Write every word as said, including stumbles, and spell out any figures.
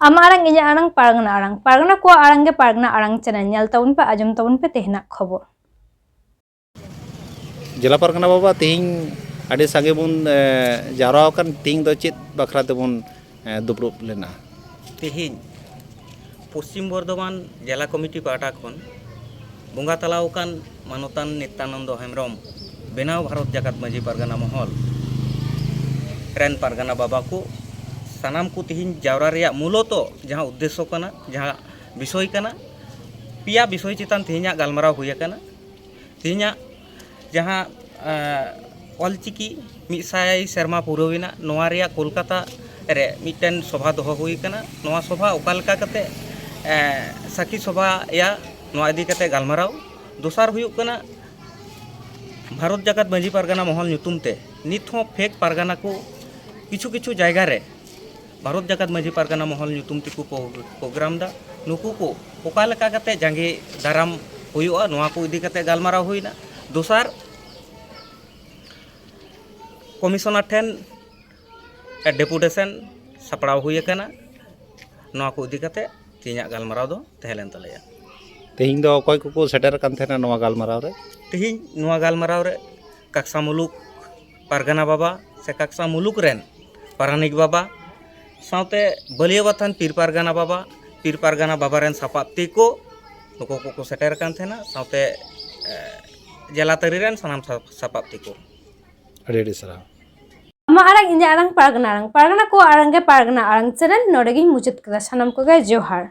ᱟᱢᱟᱜ ᱟᱲᱟᱝ, ᱤᱧᱟᱹᱜ ᱟᱲᱟᱝ, ᱯᱟᱨᱜᱟᱱᱟ ᱟᱲᱟᱝ᱾ ᱯᱟᱨᱜᱟᱱᱟ ᱠᱚᱣᱟᱜ ᱟᱲᱟᱝ ᱜᱮ ᱯᱟᱨᱜᱟᱱᱟ ᱟᱲᱟᱝ ᱪᱮᱱᱮᱞ᱾ ᱧᱮᱞ ᱛᱟᱵᱚᱱ ᱯᱮ, ᱟᱸᱡᱚᱢ ᱛᱟᱵᱚᱱ ᱯᱮ ᱛᱮᱦᱮᱧᱟᱜ ᱠᱷᱚᱵᱚᱨ᱾ ᱡᱮᱞᱟ ᱯᱟᱨᱜᱟᱱᱟ ᱵᱟᱵᱟ, ᱛᱮᱦᱮᱧ ᱟᱹᱰᱤ ᱥᱟᱸᱜᱮ ᱵᱚᱱ, ᱮ, ᱡᱟᱣᱨᱟ ᱟᱠᱟᱱ, ᱛᱮᱦᱮᱧ ᱫᱚ ᱪᱮᱫ ᱵᱟᱠᱷᱨᱟ ᱛᱮᱵᱚᱱ, ᱮ, ᱫᱩᱯᱲᱩᱵ ᱞᱮᱱᱟ? ᱛᱮᱦᱮᱧ ᱯᱚᱥᱪᱤᱢ ᱵᱚᱨᱫᱷᱚᱢᱟᱱ ᱡᱮᱞᱟ ᱠᱚᱢᱤᱴᱤ ᱯᱟᱦᱴᱟ ᱠᱷᱚᱱ ᱵᱚᱸᱜᱟ ᱛᱟᱞᱟᱣ ᱟᱠᱟᱱ ᱢᱟᱱᱚᱛᱟᱱ ᱱᱤᱛᱭᱟᱱᱚᱱᱫᱚ ᱦᱮᱢᱵᱨᱚᱢ, ᱵᱮᱱᱟᱣ ᱵᱷᱟᱨᱚᱛ ᱡᱟᱠᱟᱛ ᱢᱟᱹᱡᱷᱤ ᱯᱟᱨᱜᱟᱱᱟ ᱢᱚᱦᱚᱞ ᱨᱮᱱ ᱯᱟᱨᱜᱟᱱᱟ ᱵᱟᱵᱟ ᱠᱚ, ᱥᱟᱱᱟᱢ ᱠᱚ ᱛᱮᱦᱮᱧ ᱡᱟᱣᱨᱟ ᱨᱮᱭᱟᱜ ᱢᱩᱞᱚᱛᱚ ᱡᱟᱦᱟᱸ ᱩᱫᱽᱫᱮᱥᱥᱚ ᱠᱟᱱᱟ, ᱡᱟᱦᱟᱸ ᱵᱤᱥᱚᱭ ᱠᱟᱱᱟ, ᱯᱮᱭᱟ ᱵᱤᱥᱚᱭ ᱪᱮᱛᱟᱱ ᱛᱮᱦᱮᱧᱟᱜ ᱜᱟᱞᱢᱟᱨᱟᱣ ᱦᱩᱭ ᱟᱠᱟᱱᱟ᱾ ᱛᱮᱦᱮᱧᱟᱜ ᱡᱟᱦᱟᱸ, ᱮᱸ, ᱚᱞᱪᱤᱠᱤ ᱢᱤᱫ ᱥᱟᱭ ᱥᱮᱨᱢᱟ ᱯᱩᱨᱟᱹᱣ ᱮᱱᱟ, ᱱᱚᱣᱟ ᱨᱮᱭᱟᱜ ᱠᱳᱞᱠᱟᱛᱟ ᱨᱮ ᱢᱤᱫᱴᱮᱱ ᱥᱚᱵᱷᱟ ᱫᱚᱦᱚ ᱦᱩᱭ ᱟᱠᱟᱱᱟ᱾ ᱱᱚᱣᱟ ᱥᱚᱵᱷᱟ ᱚᱠᱟ ᱞᱮᱠᱟ ᱠᱟᱛᱮ, ᱮᱸ, ᱥᱟᱹᱠᱷᱤ ᱥᱚᱵᱷᱟᱭᱟ, ᱱᱚᱣᱟ ᱤᱫᱤ ᱠᱟᱛᱮ ᱜᱟᱞᱢᱟᱨᱟᱣ᱾ ᱫᱚᱥᱟᱨ ᱦᱩᱭᱩᱜ ᱠᱟᱱᱟ, ᱵᱷᱟᱨᱚᱛ ᱡᱟᱠᱟᱛ ᱢᱟᱹᱡᱷᱤ ᱯᱟᱨᱜᱟᱱᱟ ᱢᱚᱦᱚᱞ ᱧᱩᱛᱩᱢ ᱛᱮ ᱱᱤᱛ ᱦᱚᱸ ᱯᱷᱮᱠ ᱯᱟᱨᱜᱟᱱᱟ ᱠᱚ ᱠᱤᱪᱷᱩ ᱠᱤᱪᱷᱩ ᱡᱟᱭᱜᱟ ᱨᱮ ᱵᱷᱟᱨᱚᱛ ᱡᱟᱠᱟᱛ ᱢᱟᱹᱡᱷᱤ ᱯᱟᱨᱜᱟᱱᱟ ᱢᱚᱦᱚᱞ ᱧᱩᱛᱩᱢ ᱛᱮᱠᱚ ᱯᱨᱳ-, ᱯᱨᱳᱜᱨᱟᱢ ᱫᱟ᱾ ᱱᱩᱠᱩ ᱠᱚ ᱚᱠᱟ ᱞᱮᱠᱟ ᱠᱟᱛᱮ ᱡᱟᱸᱜᱮ ᱫᱟᱨᱟᱢ ᱦᱩᱭᱩᱜᱼᱟ, ᱱᱚᱣᱟ ᱠᱚ ᱤᱫᱤ ᱠᱟᱛᱮ ᱜᱟᱞᱢᱟᱨᱟᱣ ᱦᱩᱭᱱᱟ᱾ ᱫᱚᱥᱟᱨ, ᱠᱚᱢᱤᱥᱚᱱᱟᱨ ᱴᱷᱮᱱ ᱰᱮᱯᱩᱴᱮᱥᱚᱱ ᱥᱟᱯᱲᱟᱣ ᱦᱩᱭ ᱟᱠᱟᱱᱟ᱾ ᱱᱚᱣᱟ ᱠᱚ ᱤᱫᱤ ᱠᱟᱛᱮ ᱛᱮᱦᱮᱧᱟᱜ ᱜᱟᱞᱢᱟᱨᱟᱣ ᱫᱚ ᱛᱟᱦᱮᱸ ᱞᱮᱱ ᱛᱟᱞᱮᱭᱟ᱾ ᱛᱮᱦᱮᱧ ᱫᱚ ᱚᱠᱚᱭ ᱠᱚᱠᱚ ᱥᱮᱴᱮᱨ ᱟᱠᱟᱱ ᱛᱟᱦᱮᱱᱟ ᱱᱚᱣᱟ ᱜᱟᱞᱢᱟᱨᱟᱣ ᱨᱮ? ᱛᱮᱦᱮᱧ ᱱᱚᱣᱟ ᱜᱟᱞᱢᱟᱨᱟᱣ ᱨᱮ ᱠᱟᱠᱥᱟ ᱢᱩᱞᱩᱠ ᱯᱟᱨᱜᱟᱱᱟ ᱵᱟᱵᱟ ᱥᱮ ᱠᱟᱠᱥᱟ ᱢᱩᱞᱩᱠ ᱨᱮᱱ ᱯᱟᱨᱟᱱᱤᱠ ᱵᱟᱵᱟ, ᱥᱟᱶᱛᱮ ᱵᱟᱹᱞᱭᱟᱹᱣᱟᱛᱷᱟᱱ ᱯᱤᱨ ᱯᱟᱨᱜᱟᱱᱟ ᱵᱟᱵᱟ, ᱯᱤᱨ ᱯᱟᱨᱜᱟᱱᱟ ᱵᱟᱵᱟ ᱨᱮᱱ ᱥᱟᱯᱟᱵ ᱛᱤ ᱠᱚ, ᱱᱩᱠᱩ ᱠᱚᱠᱚ ᱥᱮᱴᱮᱨ ᱟᱠᱟᱱ ᱛᱟᱦᱮᱱᱟ, ᱥᱟᱶᱛᱮ, ᱮ, ᱡᱮᱞᱟ ᱛᱟᱹᱨᱤ ᱨᱮᱱ ᱥᱟᱱᱟᱢ ᱥᱟ-, ᱥᱟᱯᱟᱵ ᱛᱤ ᱠᱚ᱾ ᱟᱹᱰᱤ ᱟᱹᱰᱤ ᱥᱟᱨᱦᱟᱣ᱾ ᱟᱢᱟᱜ ᱟᱲᱟᱝ, ᱤᱧᱟᱹᱜ ᱟᱲᱟᱝ, ᱯᱟᱨᱜᱟᱱᱟ ᱟᱲᱟᱝ᱾ ᱯᱟᱨᱜᱟᱱᱟ ᱠᱚᱣᱟᱜ ᱟᱲᱟᱝ ᱜᱮ ᱯᱟᱨᱜᱟᱱᱟ ᱟᱲᱟᱝ ᱪᱮᱱᱮᱞ᱾ ᱱᱚᱰᱮ ᱜᱤᱧ ᱢᱩᱪᱟᱹᱫ ᱠᱮᱫᱟ᱾ ᱥᱟᱱᱟᱢ ᱠᱚᱜᱮ ᱡᱚᱦᱟᱨ᱾